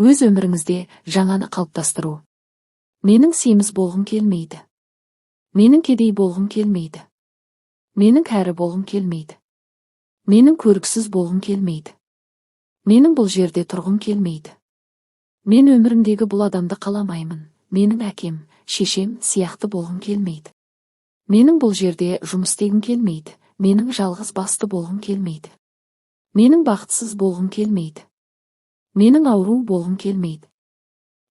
Өз өміріңізде жаңаны қалыптастыру. Менің семіз болғым келмейді. Менің кедей болғым келмейді. Менің кәрі болғым келмейді. Менің көріксіз болғым келмейді. Менің бұл жерде тұрғым келмейді. Мен өмірімдегі бұл адамды қаламаймын. Менің әкем, шешем сияқты болғым келмейді. Менің бұл жерде жұмыс істегім келмейді. Менің жалғыз басты болғым келмейді. Менің бақытсыз болғым келмейді. Менің ауру болғым келмейді.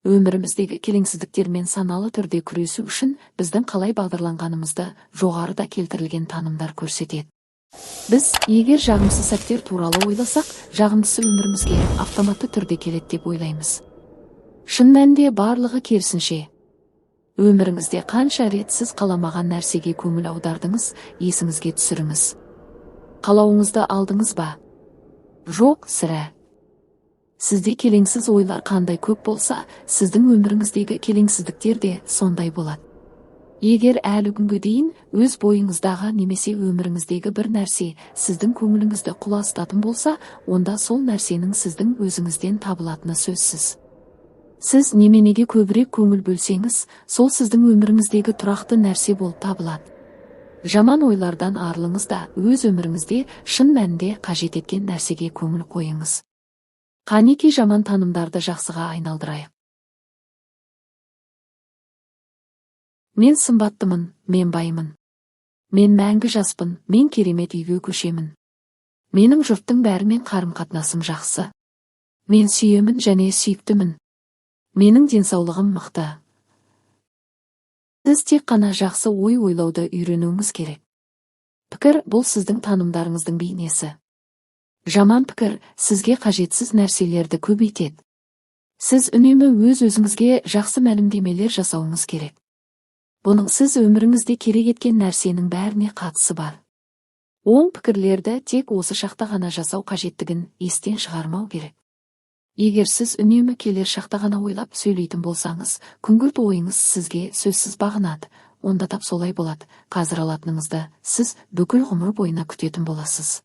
Өміріміздегі келеңсіздіктермен саналы түрде күресу үшін біздің қалай бағдарланғанымызды жоғарыда келтірілген танымдар көрсетеді. Біз егер жағымсыз сәттер туралы ойласақ, жағымдысы өмірімізге автоматты түрде келеді деп ойлаймыз. Шын мәнінде барлығы керісінше. Өміріңізде қанша рет сіз қаламаған нәрсеге көңіл аудардыңыз, есіңізге түсіріңіз. Қалауыңызды алдыңыз ба? Жоқ, сірә. Сізде келеңсіз ойлар қандай көп болса, сіздің өміріңіздегі келеңсіздіктер де сондай болады. Егер әлі күнге дейін өз бойыңыздағы немесе өміріңіздегі бір нәрсе сіздің көңіліңізді құлазытатын болса, онда сол нәрсенің сіздің өзіңізден табылатыны сөзсіз. Сіз неменеге көбірек көңіл бөлсеңіз, сол сіздің өміріңіздегі тұрақты нәрсе болып табылады. Жаман ойлардан арылыңыз да, өз өміріңізде шын мәнінде қажет еткен нәрсеге көңіл қойыңыз. Қанеки, жаман танымдарды жақсыға айналдырайық. Мен сымбаттымын, мен баймын. Мен мәңгі жаспын, мен керемет үйге көшемін. Менің жұрттың бәрімен қарым-қатынасым жақсы. Мен сүйемін және сүйіктімін. Менің денсаулығым мықты. Сіз тек қана жақсы ой ойлауды үйренуіңіз керек. Пікір бұл сіздің танымдарыңыздың бейнесі. Жаман пікір сізге қажетсіз нәрселерді көбейтеді. Сіз үнемі өз-өзіңізге жақсы мәлімдемелер жасауыңыз керек. Бұның сіз өміріңізде керек еткен нәрсенің бәріне қатысы бар. Оң пікірлерді тек осы шақта ғана жасау қажеттігін естен шығармау керек. Егер сіз үнемі келер шақта ғана ойлап сөйлейтін болсаңыз, күңгірт ойыңыз сізге сөзсіз бағынады. Онда тап солай болады. Қазір алатыныңызды сіз бүкіл ғұмыр бойына күтетін боласыз.